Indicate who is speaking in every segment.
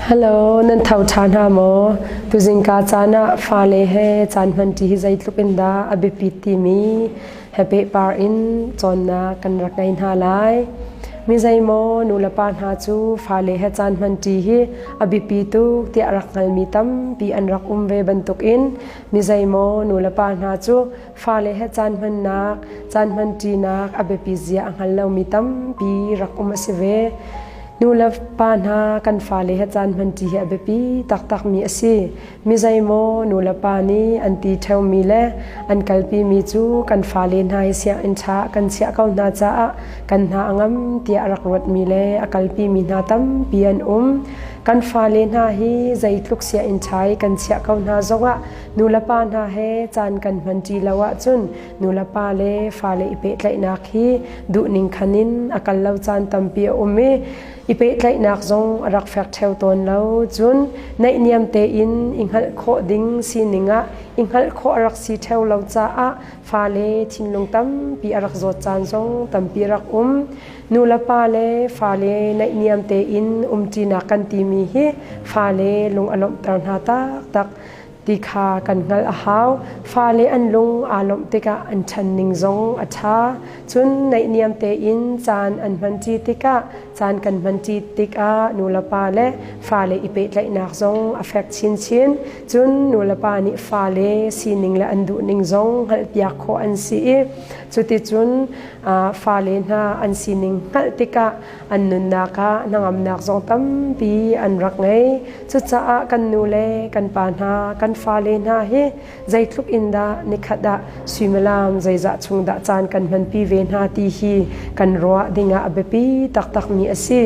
Speaker 1: Hello, nan tho ṭha hna maw? Tuzingka caan ah fale he caan hmanṭi hi zeitluk in dah a biapit timi he pehpar in cawnnak kan rak ngei hna lai. Mi zeimaw nulepa hna cu fale he caan hmanṭi hi a biapi tuk tiah rak hngalmi tampi an rak um ve bantukin mi zeimaw nulepa hna cu fale he caan hmannak, caan hmanṭinak a biapi zia a hngal lomi tampi rak um a si ve. Nu le pa hna kan fale he caan hmanṭi hi a biapi taktakmi a si. Mi zeimaw nu le pa nih an ti ṭheomi le an kalpimi cu kan fale hna hi sianginn ṭha kan chiah ko hna caah kan hna a ngam tiah a rak ruatmi le a kalpimi hna tampi an um. Kan fale hna hi zeitluk sianginn ṭha i kan chiah ko hna zongah nu le pa hna he caan kan hmanṭi lo ahcun nu le pa le fale i pehtlaihnak hi duhning khan in a kal lo caan tampi a um i i pehtlaihnak zong a rak fek ṭheo tawn lo. Cun naihniam tein i hngalh khawh ding sining ah i hngalh khawh a rak si ṭheo lo caah fale thinlung tampi a rak zawt caan zong tampi a rak um. Nu le pa le fale naihniam tein umṭinak kan timi hi fale lung a lawmhter hna taktak ti kha kan hngalh a hau. Fale an lung aa lawmh tikah an ṭhan ning zong a ṭha. Cun naihniam tein caan an hmanṭi tikah caan kan hmanṭi tikah nulepa le fale i pehtlaihnak zong a fek chinchin. Cun nulepa nih fale sining le an duhning zong hngalhpiak khawh an si i cuticun fale hna an sining hngalh tikah an nunnak ah hnangamnak zong tampi an rak ngei. Cucaah kan nu le kan pa hna, kan fale hna hi zeitluk in dah nikhat ah suimilam zeizah chung dah caan kan hmanpi ve hna ti hi kan ruah dingah a biapi taktakmi a si.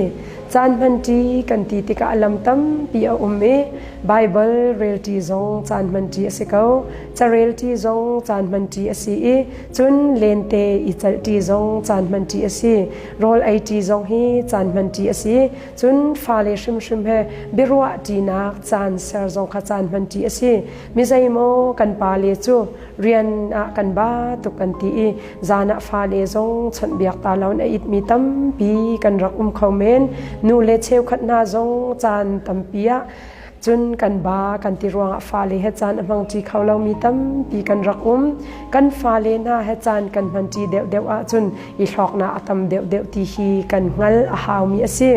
Speaker 1: Caan hmanṭi kan ti tikah a lam tampi a um i Baibal relṭi zong caan hmanṭi a si ko. Carelṭi zong caan hmanṭi a si i cun lente i celhṭi zong caan hmanṭi a si. Rawl eiṭi zong hi caan hmanṭi a si. Cun fale hrimhrim he biaruah ṭinak caan ser zong kha caan hmanṭi a si. Mi zeimaw kan pale cu rian ah kan ba tuk kan ti i zan ah fale zong chawnhbiak ta loin a itmi tampi kan rak um kho men. Nu le cheukhat hna zong caan tampi ah cun kan ba kan ti ruangah fale he caan a hmangṭi kho lomi tampi kan rak um. Kan fale hna he caan kan hmanṭi deuhdeuh ahcun i hlawknak a tam deuhdeuh ti hi kan hngalh a haumi a si.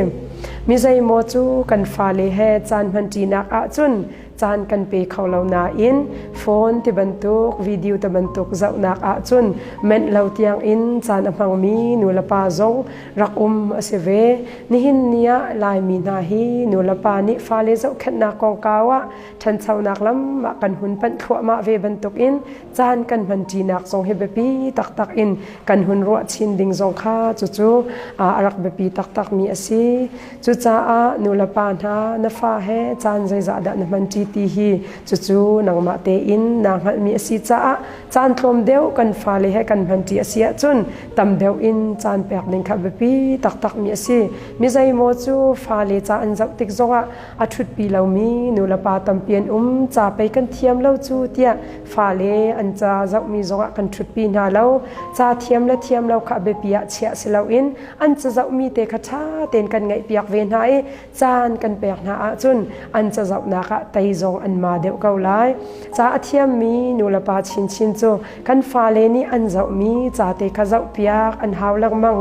Speaker 1: Mi zeimaw cu kan fale he caan hmanṭinak ahcun caan kan pe kho lo nain phone ti bantuk video ti bantuk zohnak ahcun menh lo tiang in caan a hmangmi nulepa zong rak um a si ve. Nihin ni ah Laimi hna hi nulepa nih fale zohkhenhnak kongkau ah ṭhanchonak lam ah kan hun panh thluahmah ve bantukin caan kan hmanṭinak zong hi biapi taktak in kan hun ruah chin ding zong kha cucu a rak biapi taktakmi a si. Cucaah nulepa hna na fa he caan zeizah dah na hmanṭi ti hi cucu nangmah tein naa hngalhmi a si caah caan tlawm deuh kan fale he kan hmanṭi a si ahcun tam deuh in caan pek ding kha biapi taktakmi a si. Mi zeimaw cu fale ca an zoh tik zongah a ṭhutpi lomi nulepa tampi an um. Ca pei kan thiam lo cu tiah fale an ca zohmi zongah kan ṭhutpi hna lo. Ca thiam le thiam lo kha biapi ah chiah si loin an cazohmi te kha ṭha tein kan ngaihpiak ve hna i caan kan pek hna ahcun an cazohnak ah tei zong an ma deuh ko lai. Ca a thiammi nulepa chinchin cu kan fale nih an zohmi ca te kha zohpiak an hau lengmang.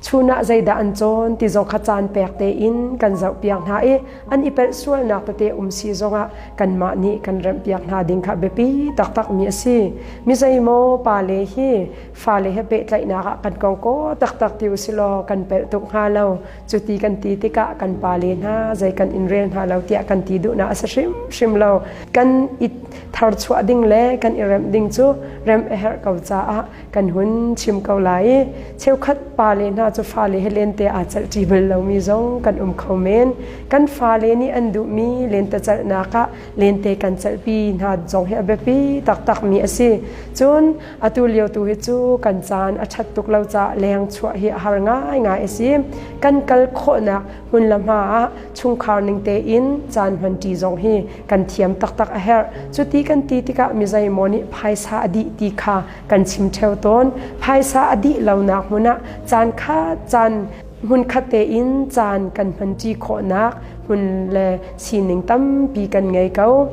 Speaker 1: Chun ah zeidah an cawn ti zong kha caan pek tein kan zohpiak hna i an i pelh sualnak tete um si zongah kanmah nih kan remhpiak hna ding kha biapi taktakmi a si. Mi zeimaw pale hi fale he pehtlaihnak ah kan kong kaw taktak ti usilaw kan pelh tuk hnga lo. Cuti kan ti tikah kan pale hna zei kan in rel hna lo tiah kan ti duhnak a si hrimhrim lo. Kan i tharchuah ding le kan i remh ding cu remh a herh ko caah kan hun chim ko lai i cheukhat pale hna cu fale he lente aa celhṭi bal lomi zong kan um kho men. Kan fale nih an duhmi lentecelhnak ah lente kan celhpi hna zong hi a biapi taktakmi a si. Cun atu lio tu hi cu kan caan a ṭhat tuk lo caah leng chuah hi a har ngaingai a si. Kan kal khawhnak hmun le hma ah chungkhar ning tein caan hmanṭi zong hi kan thiam taktak a herh. Cuti kan ti tikah mi zeimaw nih phaisa a dih ti kha kan chim ṭheo tawn. Phaisa a dih lonak hmun ah caan kha caan Hmunkhat tein caan kan hmanṭi khawhnak hmun le sining tampi kan ngei ko.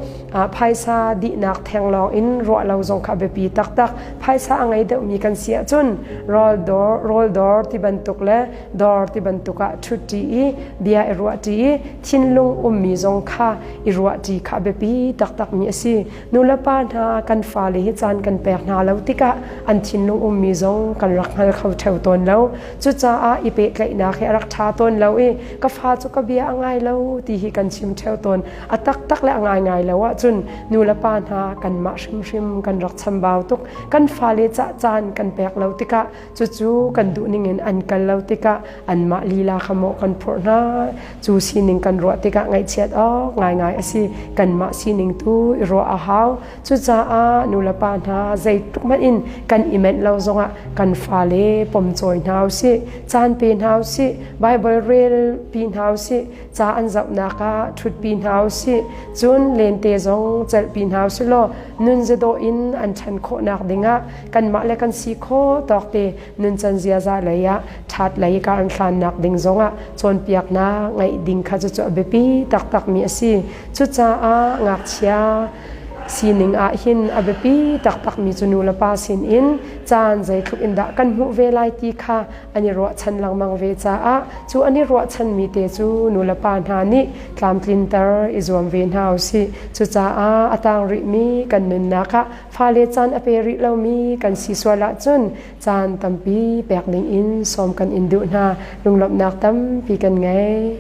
Speaker 1: Phaisa dihnak thenglawng in ruah lo zong kha biapi taktak. Phaisa a ngei deuhmi kan si ahcun rawl dawr, rawl dawr ti bantuk le dawr ti bantuk ah ṭhutṭi i bia i ruahṭi i thinlung ummi zong kha i ruahṭi kha biapi taktakmi a si. Nulepa hna kan fale hi caan kan pek hna lo tikah an thinlung ummi zong kan rak hngal kho ṭheo tawn lo. Cucaah i pehtlaihnak hi a rak ṭha tawn lo i ka fa cu ka bia a ngai lo ti hi kan chim ṭheo tawn. A taktak le a ngaingai lo ahcun nulepa hna kanmah hrimhrim kan rak chambau tuk. Kan fale cah caan kan pek lo tikah cucu kan duh ningin an kal lo tikah anmah lila kha mawh kan phurh hna. Cu sining kan ruah tikah ngaihchiat awk ngaingai a si. Kanmah sining tu i ruah a hau. Cucaah nulepa hna zeitluk hmanh in kan i menh lo zongah kan fale pomcawi hna usih, caan pe hna usih, Baibal rel pi hna usih, ca an zohnak ah ṭhutpi hna usih, cun lente zong celhpi hna usih law nun zadawh in an ṭhan khawhnak dingah kanmah le kan si khawh tawkte nuncan ziaza lei ah ṭhat lei kar an hlannak ding zongah cawnpiaknak ngeih ding kha cucu a biapi taktakmi a si. Cucaah ngakchia sining ah hin a biapi taktakmi cu nu le pa sinin caan zeitluk in dah kan hmuh ve lai ti kha an i ruahchan lengmang ve caah cu an i ruahchanmi te cu nu le pa hna nih tlamtlinter i zuam ve hna usih. Cucaah a tang rihmi kan nunnak ah fale caan a pe rih lomi kan si sual ahcun caan tampi pek ding in sawm kan in duh hna. Lunglawmhnak tampi kan ngei.